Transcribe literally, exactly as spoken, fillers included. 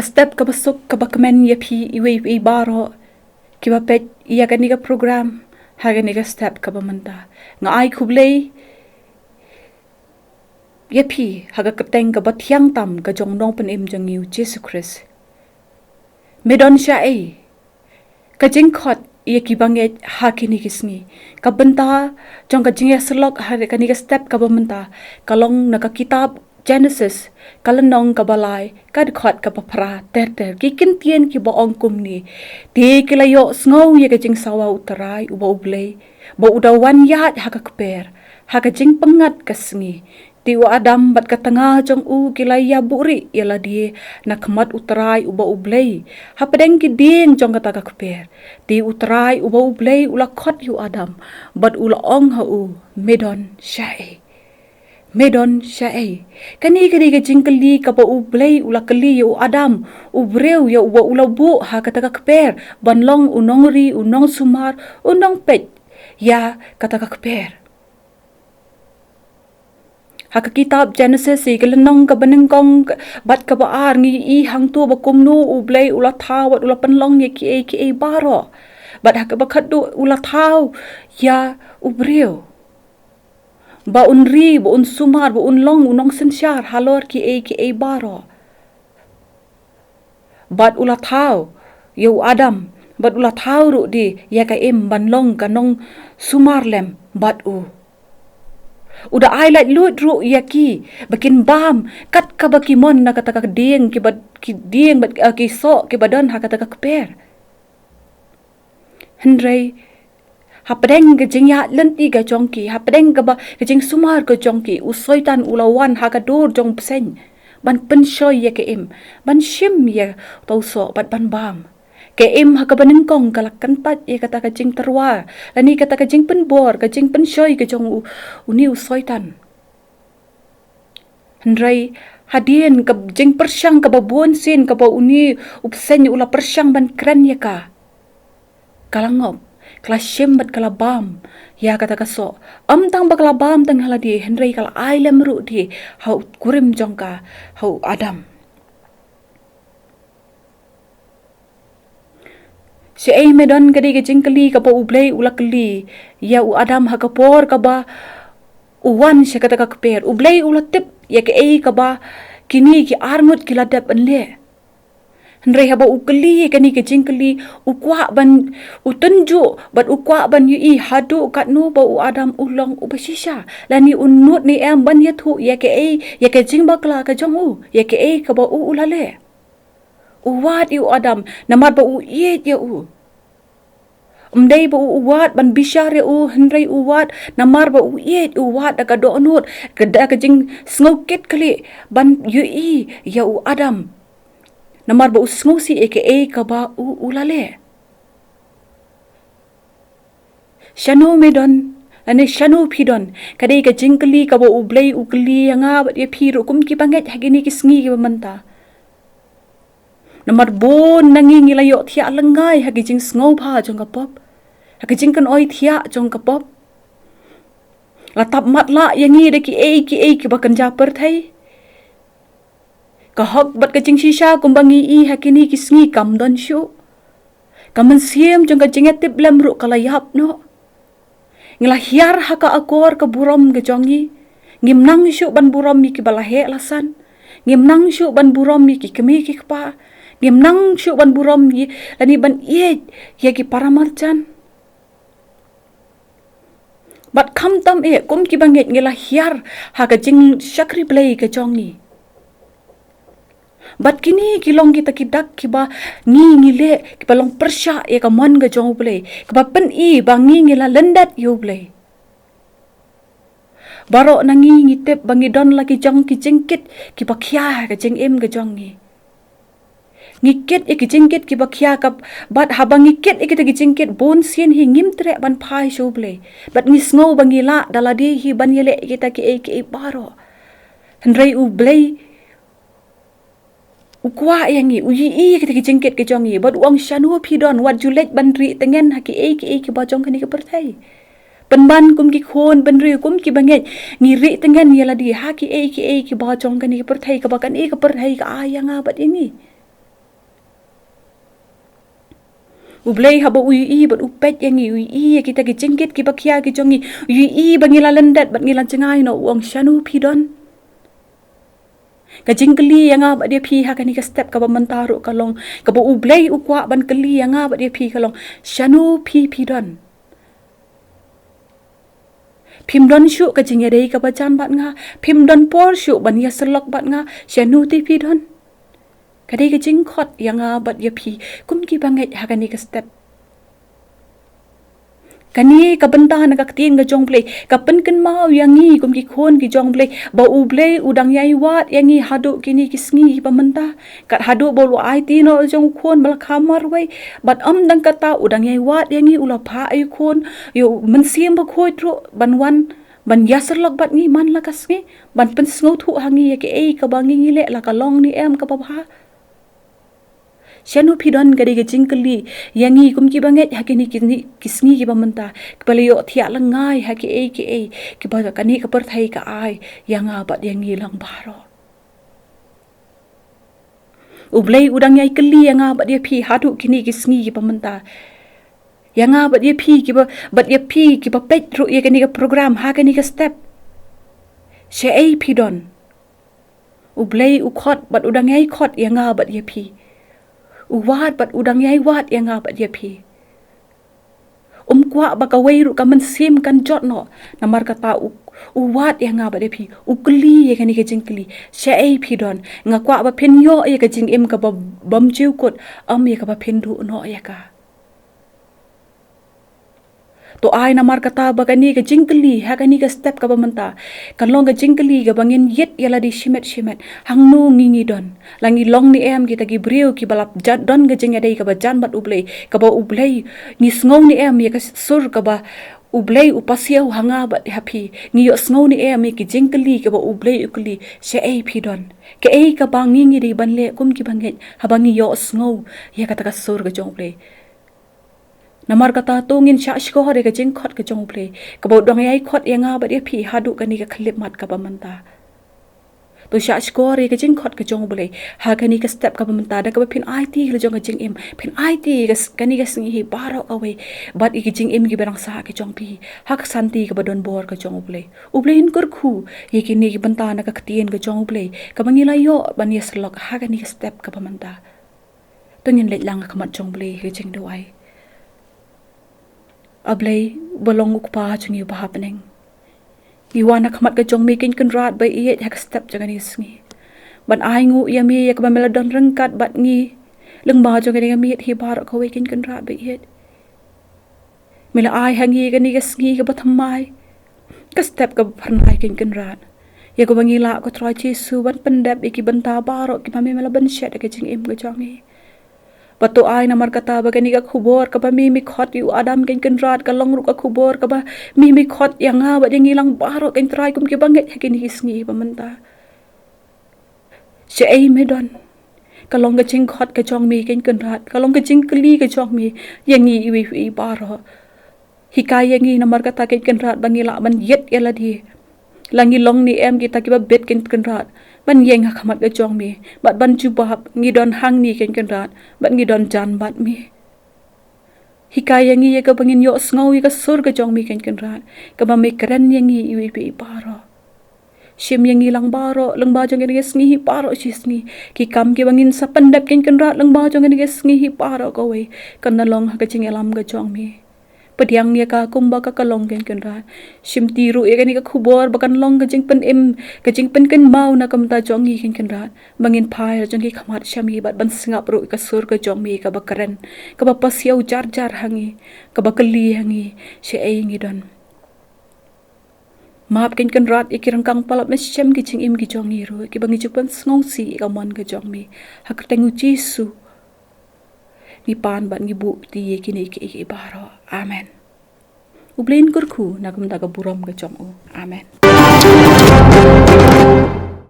Step kaba suk kaba kmen ïa phi iwei iwei baroh kiba peit ïa kane ka program ha kane ka step kaba mynta. Nga ai khublei ïa phi ha ka kyrteng kaba thiang tam ka jong u Nongpynim jong ngi u Jisu Khrist. Me don shaei? Ka jingkhot ïa kiba ngeit ha kine ki sngi. Ka bynta jong ka jingïasyllok ha kane ka step kaba mynta ka long na ka kitab Genesis, ka lynnong kaba lai, ka dkhot kaba phra ter ter. Ki ktien kiba ong kumne: Te ki la ïohsngew ïa ka jingsawa U Trai uba U Blei, ba u da wan ïaid ha ka kper ha ka jingpyngngad ka sngi. Te u Adam bad ka tnga jong u ki la ïabuhrieh ïa lade na khmat U Trai uba U Blei hapdeng ki dieng jong kata ka kper. Te U Trai uba U Blei u la khot ïa u Adam bad u la ong ha u: Me don shaei? Me don shaei? Kane ka dei ka jingkylli kaba U Blei u la kylli ïa u Adam, u briew ïa uba u la buh ha kata ka kper ban long u nongri, u nongsumar, u nongpeit ïa kata ka kper. Ha ka kitab Genesis, ïa ka lynnong kaba nyngkong bad kaba ar, ngi ïohi hangto ba kumno U Blei u la thaw bad u la pynlong ïa kiei kiei baroh. Bad ha kaba khatduh u la thaw ïa u briew ba un ri, ba un sumar, ba un long u nongsynshar halor kiei kiei baroh. Bad u la thaw ïa u Adam bad u la thaw ruh de ïa ka Im ban long ka nongsumar lem bad u. U da ai laitluid ruh ïa ki ba kin bam kat kaba ki mon na kata ka dieng kiba, ki dieng bad, eh, ki soh kiba don ha kata ka kper. Hynrei hapdeng ka jingïaid lynti ka jong ki, hapdeng kaba ka jingsumar ka jong ki, u Soitan u la wan ha ka dur jong u bseiñ ban pynshoi ïa ka Im, ban shim ïa uta u soh bad ban bam. Ka Im ha kaba nyngkong ka la kyntait ïa kata ka jingtyrwa lane kata ka jingpynbor, ka jingpynshoi ka jong u, une u Soitan. Hynrei hadien ka jingpyrshang kaba bun sien kaba une u bseiñ u la pyrshang ban kren ïa ka, ka la ngop, ka la shim bad ka la bam ïa kata ka soh. Ym tang ba ka la bam tang ha lade, hynrei ka la ai lem ruh de ha u kurim jong ka, ha u Adam. Shaei me don, ka dei ka jingkylli kaba U Blei u la kylli ïa u Adam ha ka por kaba u wan sha kata ka kper. U Blei u la tip ïa kaei kaba kine ki arngut ki la dep ban leh. Hynrei haba u kylli ïa kane ka jingkylli, u kwah ban, u tynjuh bad u kwah ban ïohi haduh katno ba u Adam u long uba shisha, lane u nud ne em ban ïathuh ïa kaei, ïa ka jingbakla ka jong u, ïa kaei kaba u u la leh. U wad ïa u Adam namar ba u ïeit ïa u. Ym dei ba u, u wad ban bishar ïa u, hynrei u wad namar ba u ïeit, u wad da ka dohnud, ka, da ka jingsngewkit khlieh ban ïohi ïa u Adam. Namar ba u sngewsih ïa kaei kaba u, u la leh. Shano me don, lane shano phi don? Ka dei ka jingkylli kaba U Blei u kylli ïa nga bad ïa phi ruh kum ki bangeit ha kine ki sngi kiba mynta. Namar bun na ngi ngi la ïohthiah lyngngai ha ki jingsngewbha jong ka pop, ha ki jingkynoi thiah jong ka pop. La tap matlah ïa ngi da kiei kiei kiba kynja pyrthei. Ka hok bad ka jingshisha kumba ngi ïohi ha kine ki sngi kam don shuh. Ka mynsiem jong ka jingïatiplem ruh ka la ïap noh. Ngi la hiar ha ka akor ka burom ka jong ngi. Ngim nang shuh ban burom ïa kiba la heh la san. Ngim nang shuh ban burom ïa ki kmie ki kpa. Ngim nang shuh ban burom ïa, lane ban ïeit ïa ki paramarjan. Bad khamtam eh, kum ki bangeit ngi la hiar ha ka jingshakri Blei ka jong ngi. Bad kine ki long kita ki dak kiba ngi, ngi leh, kiba long pyrshah ïa ka mon ka jong U Blei, kiba pyni ba ngi, ngi la lyndet ïa U Blei. Baroh na ngi ngi tip ba ngi don la ki jong ki jingkit kiba khia ha ka jingim ka jong ngi. Ngi kit ïa ki jingkit kiba khia ka, bad haba ngi kit ïa kita ki jingkit bun sien hi ngim treh ban phai sha U Blei. Bad ngi sngew ba ngi lah da lade hi ban ïaleh ïa kita kiei kiei baroh. Hynrei U Blei u kwah ïa ngi, u ïohi ïa kita ki jingkit ki jong ngi, bad u ong shano phi don, wat ju leit ban rieh tyngen ha kiei kiei kiba jong kane ka pyrthei. Pynban kum ki khun bynriew, kum ki bangeit, ngi rieh tyngen ïa lade ha kiei kiei kiba jong kane ka pyrthei, kaba kane ka pyrthei ka ai ïa nga bad ïa ngi. U Blei haba u ïohi bad u peit ïa ngi, u ïohi ïa kita ki jingkit kiba khia ki jong ngi, u ïohi ba ngi la lyndet bad ngi la jngai noh, u ong, "Shano phi don?" Ka jingkylli ïa nga bad ïa phi ha kane ka step kaba mynta ruh ka long, kaba U Blei u kwah ban kylli ïa nga bad ïa phi ka long, "Shano phi phi don? Phim don shuh ka jingïadei kaba jan bad nga, phim don por shuh ban ïasyllok bad nga, shano te phi don?" Ka dei ka jingkhot ïa nga bad ïa phi kum kiba ngeit ha kane ka step. Kane ka bynta na ka ktien ka jong U Blei ka pynkynmaw ïa ngi kum ki khun ki jong U Blei, ba U Blei u dang ïai wad ïa ngi haduh kine ki sngi kiba mynta. Kat haduh ba u la aiti noh la jong u Khun ba la kha marwei, bad ym tang kata, u dang ïai wad ïa ngi, u la phah ïa u Khun, ïa u Mynsiem Bakhuid ruh ban wan ban ïasyllok bad ngi man la ka sngi, ban pynsngewthuh ha ngi ïa kaei kaba ngi ngi leh la ka long ne em kaba bha. Shano phi don, ka dei ka jingkylli ïa ngi kum kiba ngeit ha kine ki, ki sngi kiba mynta, kiba la ïoh thiah lyngngai ha kiei kiei kiba kane ka pyrthei ka ai ïa nga bad ïa ngi lang baroh. U Blei u dang ïai kylli ïa nga bad ïa phi haduh kine ki sngi kiba mynta. Ïa nga bad ïa phi kiba, bad ïa phi kiba peit ruh ïa kane ka program ha kane ka step. Shaei phi don? U Blei u khot bad u dang ïai khot ïa nga bad ïa phi. U wad bad u dang ïai wad ïa nga bad ïa phi. Um kwah ba kawei ruh ka mynsiem kan jot noh. Namar kata u, u wad ïa nga bad ïa phi, u kylli ïa kane ka jingkylli, "Shaei phi don?" Nga kwah ba phin ïoh ïa ka jingim kaba bymjukut, ym ïa kaba phin duh noh ïa ka. To ai namar kata ba kane ka jingkylli ha kane ka step kaba mynta kan long ka jingkylli kaba ngin ïit ïa lade shimet shimet, hangno ngi ngi don. La ngi long ne em kita ki briew kiba la jan don ka jingïadei kaba jan bad U Blei, kaba U Blei, ngi sngew ne em ïa ka sur kaba U Blei u pasiaw ha nga bad ha phi? Ngi ïohsngew ne em ïa ki jingkylli kaba U Blei u kylli, "Shaei phi don?" Kaei kaba ngi ngi dei ban leh kum kiba ngeit haba ngi ïohsngew ïa kata ka sur ka jong U Blei? Namar kata to ngin shah shkor ïa ka jingkhot ka jong U Blei, kaba u dang ïai khot ïa nga bad ïa phi haduh kane ka khyllipmat kaba mynta. To shah shkor ïa ka jingkhot ka jong U Blei ha kane ka step kaba mynta, da kaba phin aiti la jong ka jingim, phin aiti ka s-, kane ka sngi hi baroh kawei, bad ïa ka jingim kiba dang sah ka jong phi ha ka santi kaba donbor ka jong U Blei. U Blei un kyrkhu ïa kine ki bynta na ka ktien ka jong U Blei kaba ngi la ïoh ban ïasyllok ha kane ka step kaba mynta. To ngin leit lang ha khmat jong U Blei ha ka jingduwai. A Blei uba long u Kpa jong ngi uba ha bneng, ngi wan ha khmat ka jong me Kynrad ba ïeit ha ka step jong kane ka sngi, ban ainguh ïa me ïa kaba me la don ryngkat bad ngi lyngba jong kane ka miet hi baroh kawei Kynrad ba ïeit. Me la ai ha ngi kane ka sngi kaba thymmai, ka step kaba phyrnai Kynrad, ïa kaba ngi lah ko Trai Jisu ban pyndep ïa ki bynta baroh kiba me me la pynshet ha ka jingim ka jong ngi. Bad to ai namar kata ba kane ka khubor kaba me me khot ïa u Adam Kynrad ka long ruh ka khubor kaba me me khot ïa nga bad ïa ngi lang baroh Kynrad kum kiba ngeit ha kine ki sngi ba mynta. Shaei me don? Ka long ka jingkhot ka jong me Kynrad, ka long ka jingkylli ka jong me ïa ngi iwei iwei baroh. Hikai ïa ngi namar kata Kynrad ba ngi lah ban ïit ïa lade, la ngi long ne em kita kiba bit Kynrad, ban ïeng ha khmat ka jong me bad ban jubab, ngi don hangne Kynrad bad ngi don jan bad me. Hikai ïa ngi ïa kaba ngin ïohsngew ïa ka sur ka jong me Kynrad, kaba me kren ïa ngi iwei pa iwei baroh. Shim ïa ngi lang baroh lyngba jong kane ka sngi hi baroh shi sngi. Ki kam kiba ngin sa pyndep Kynrad lyngba jong kane ka sngi hi baroh kawei, kan da long ha ka jingïalam ka jong me. Pdiang ïa ka kumba ka ka long Kynrad. Shimti ruh ïa kane ka khubor ba kan long ka jingpynim, ka jingpynkynmaw na ka bynta jong ngi Kynrad, ba ngin phai la jong ki khmat sha me bad ban sngap ruh ïa ka sur ka jong me kaba kren, kaba pasiaw jar jar ha ngi, kaba kylli ha ngi, shaei ngi don. Map Kynrad ïa ki ryngkang palat mynshem ki jingim ki jong ngi ruh kiba ngi ju pynsngewsih ïa ka mon ka jong me. Ha ka kyrteng u Jisu ngi pan bad ngi buh ti ïa kine kiei kiei baroh. Amen. U Blei un kyrkhu na ka bynta ka burom ka jong u. Amen.